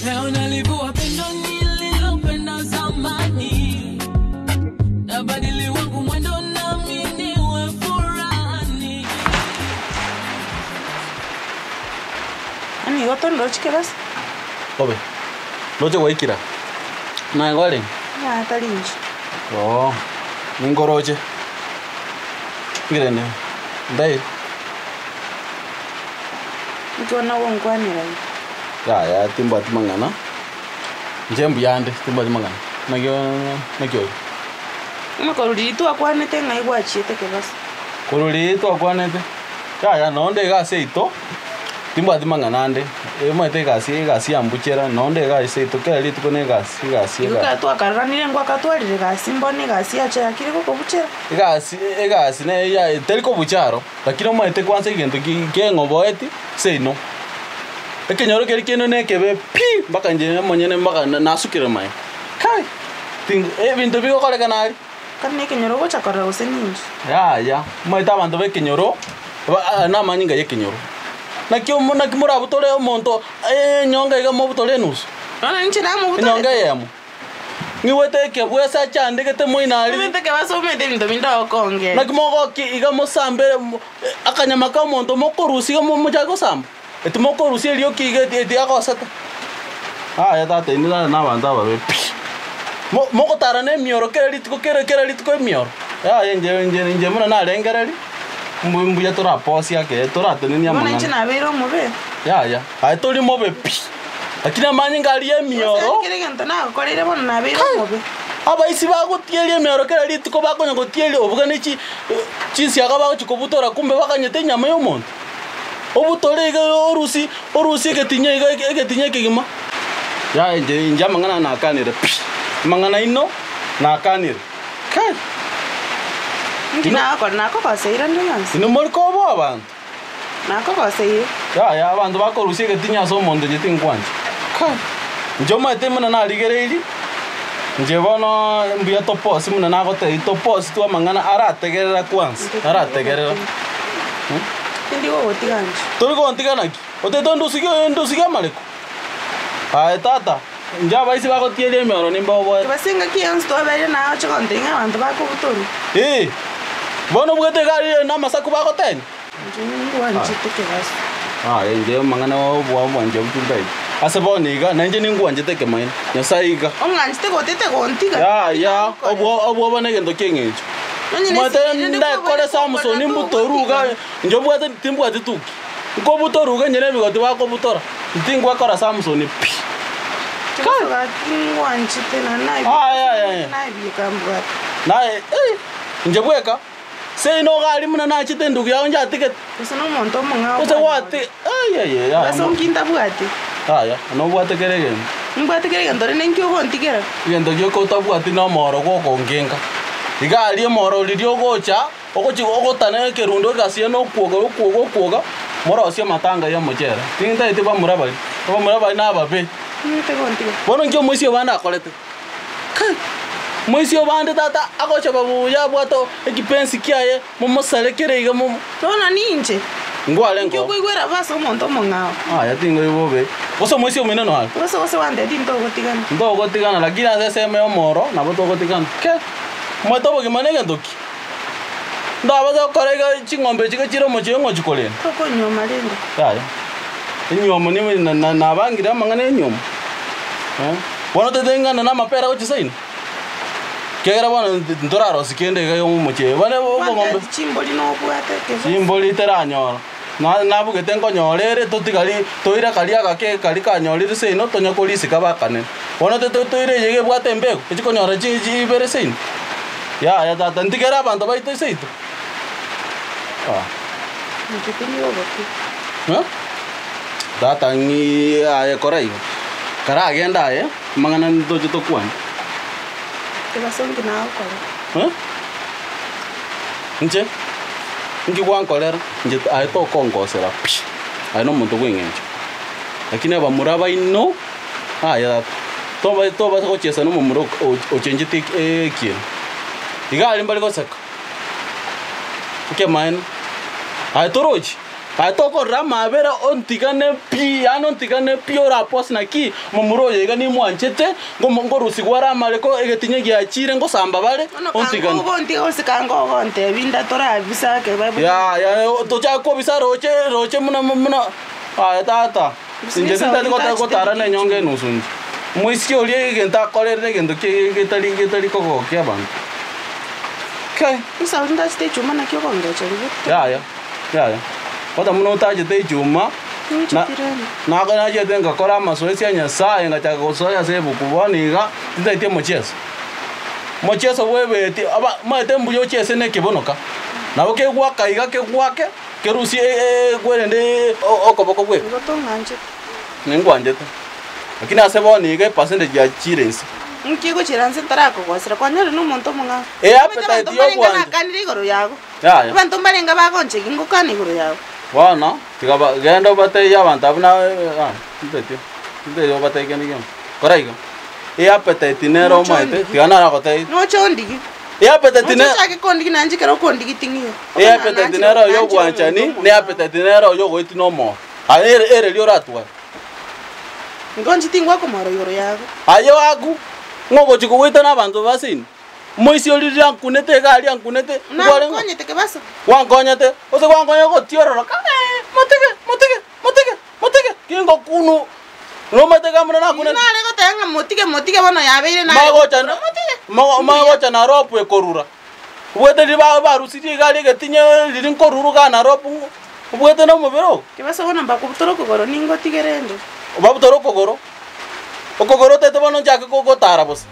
Leo nalivua pendo nililopenda zamani, nabadili wangu mwendo nami niwe furani. Yaani igo tondochi kebasa? Bobe. Ndoche gwaikira. Naye kwarenge? Yaya tari inche. Oo, ninkoroche. Ngerende, ndaire. Inki bono ogonkwanera iga? Yaya timbwati mang'ana, inche mbuya nde, timbwati mang'ana. Naki naki ore? Onye korwa riria twakwanete ng'ai gwachiete kebasa? Korwa riria twakwanete, yaya nonye nde iga ase yaito, timbwati mang'ana ande, omanyete egasi egasi yambuchera, nonye nde iga ase yaito kera rituko na egasi egasi Igo egasi. ekero twakaroranire ngwakatwarire gasi mbono egasi yachakire gokobuchera? Egasi egasi neye ya teri kobucha aro. Lakini omanyete kwansa egento ki keng'oboeti seino. Ekenyoro keria kiaino nekebe pi, mpaka inche omonyene mpaka na nasukire maega. Kai! Ting ebinto bigokorekana aria. Kare nekenyoro ogocha korora gose ninki? Yaya, omanyete abanto b'ekenyoro, ba aya namanyinga y'ekenyoro. Naki omo naki morabutore omonto enyonga iga mobutore enusu? Bono inche namobutorete. Enyonga eyemo. Ng'igwete ekebweso achandegete moino aria. Omanyete ekebweso omanyete ebinto binde ogokongera. Naki mogokia iga mosambere akanyama k'omonto mokorusia iga mochake gosamba? Eti mokorusia erioki iga eti eti agosete. Yaya tata inwe nare nabanto ababe pi. Mo mogotara na emioro kera rituko kera kera rituko emioro. Yaya inche inche inche buna narengereria, mbu mbuya toraposie ake toratenenia Bono inche amang'ana. nabeire omobe. Yaya, aye tori mobe pi. Lakini amanyinga aria emioro. Gose kera egento nagokoreire bono nabeire omobe. Abaisi bagotieria emioro kera rituko bakonya gotieria obuga ne chi chinsiaga bagochia kobutora kumbe bakanyete enyama y'omonto. Obutore iga orusie orusie egetinya iga egetinya ekegima. Yaya inche inche amang'ana aya nakanire pi, amang'ana aino nakanire. Kai! Inki nagokora? Nakogoseire ande yonsi? Inwe mori koboa abanto. Nakogoseire. Yaya, abanto bakorusia egetinya ase omonto inche tinkwancha. Kai! Inche omanyete buna narigereirie, inche bono mbuya toposi buna nagotebia toposi tu amang'ana arategerera kwanza, arategerera. Tindi gogotiga inche. Tori gontiga naki? Otagete ondusigie ondusigie amareko? Aye tata, inche abaisi bagotieria emioro nimbaoboete. Kebase engaki yonsi twabeire naye oche gontebia ng'a abanto bakobutorwa. Ee, bono obwate egari eye namasaku bagotenya? Inche ningwanchete kebaso. Aye inche amang'ana obwancha tintagete. Ase bono iga, nainche ningwanchete ekemanyererio. Nyasae iga. Ong'anchete gotete gontiga. Yaya, obwo obwoba negento ki'eng'encho. Onye Omanyete nesibiri ndakore ndikobwate Samson kobutora mbutoru iga, inche obwate timbwati tuki. Nkobutoru iga onye nebigoti bakobutora, ntingwekora Samson pi. Kebaso gaki ngwanchete na Aye, aye, aye. nabieka mbwate. Naye, eh, inche bweka. Seino iga aria buna nachete endugu yao njatigete. Gose nomonto omong'ao Gose kwanyora. gwati ayayaya. Gose onki ntabwati. Yaya, nobwate kera egento. Nimbwate kera egento rende inki ogontigera? Egento gioka otabwati nomoro gwokongenka. Iga aria omoro riria ogocha, ogochi ogotana ekerundo egasi na okwoga okwoga okwoga, morosie amatanga ya omochere. Tintageti bamura baria, abamura baria nababe. Nimanyete gontiga. Bono inki omoisia obande akorete? Kai! Moisia obande tata agochaba buya abwate ekipensi kiaye momosarekere iga momo. Bono ninche, Ngwarenge inki oo. okoigwera bo ase omonto omong'ao? Aya tinkoigwa bobe. Gose omoisia omino noare? Gose gose gwantebia tintogotigana. Ntogotigana lakini ase esemo y'omoro nabo togotigana. Ke! Omanyete obogima negento ki? Ndabase gokora iga ching'ombe echi iga chire omochie ng'ochi korenda. Tokonyuoma rende. Yaya. Enyuomo nigo na- na- nabangire amang'ana y'enyuomo. Eh. Bono totebe ng'a na amapera gochia seino, ekiagera bono ntorarosie kende iga omochie oyo. Bono obong'ombe Kwantebia chimbori nobwate kebesa. chimbori teranyora, na nabugete nkonyora ere totigari toire karia agake karia kanyorire seino tonya korisika bakanene. Bono to toire eye iga ebwate embego, echikonyora chi chi ibere seino, yaya tata ntigere abanto baito seito ah. Inche tindi gogotiga. Eh, tata ng'i aye kora igo. Karagende aye, amang'ana ntoche tokwane. Kebaso nki nagokora? Eh? Inche, inki gwankorera? Inche aye tokongosera pi, aye nomonto bw'eng'encho. Lakini abamura baino, aye tata, toba tobasa gochiesa na omomura ok ochencheti ekieni. Iga aria mbare goseka, ekemaene, aye torochi? Aye tokorora amabera ontigane pi, yaani ontigane pi orapose naki momura oyo iga nimwanchete, ngomo ngorusigwa are amareko egetinye giachire ngosamba bare, Bono ontigane. kango ogontiga gose kango ogontebi nda torabisa ake babu. Yaya tochake kobisa roche roche muna muna aye tata inche tintari gota gotara na enyonga enusu inche. Omoiseke oria egento akorerire egento ki getari getari kogokia abanto. Kai. Esau ntachete echuma naki okongecha riria. Yaya yaya kwanza buna otachete echuma na nako nachete ngakora amasoesi a Nyasaye ngachaka gosoa ase ebuku bono iga tintaeti omocheso. Omocheso bwebeti aba omanyete mbuya ochiese na ekebonoka, nabo kegoaka iga kegoake kerusie kwerende okoboko bweka. Igo tong'anchete. Ningwanchete, lakini ase bono iga epercentage yachire inse. Inki egochira nse ntarakogosera kwanyora nomonto omong'ao. E Omanyete appetite abanto mbarenge yobwancha. nakanire igoro yago. Yaya. Abanto mbarenge bagonchegi ngokana igoro yago. Bono tiga ba genda obatebie abanto abwo na ntetio ntetio obatebie kende gionsi. Kora iga, e appetite nere Noche omaete, ondigi. tiga naragotebi. Noche ondigi. E appetite Noche ne ochake kondigi nainche ekero okondigi ting'iyo. e appetite nere oyo obwanchani, ne appetite nere oyo ogoetia na omoro. Aye ere ere riria oratware. Igo inche tingwakomora igoro yago. Aye oaku, ng'o ogochia kogoita na abanto ba seino? Omoisia oria riria ankunete iga aria ankunete, nkwarenge ng'a Nankonyete kebaso. gwankonyete, gose gwankonya gotiororoka eh, motige, motige, motige, motige, kingokunu, nomanyete iga buna nakunete. Nare goteba ng'a motige, motige bono yabeire nare Magocha gokura, motige. mago magocha naropu ekorura, obwate riria ba barusirie iga aria egetinye riria nkoruru iga naropu obwate na omobere oo. Kebaso bono mbakobutore okogoro ningotigere inde. Obabutore okogoro, okogoro otaete bono nchake kogotara bosa.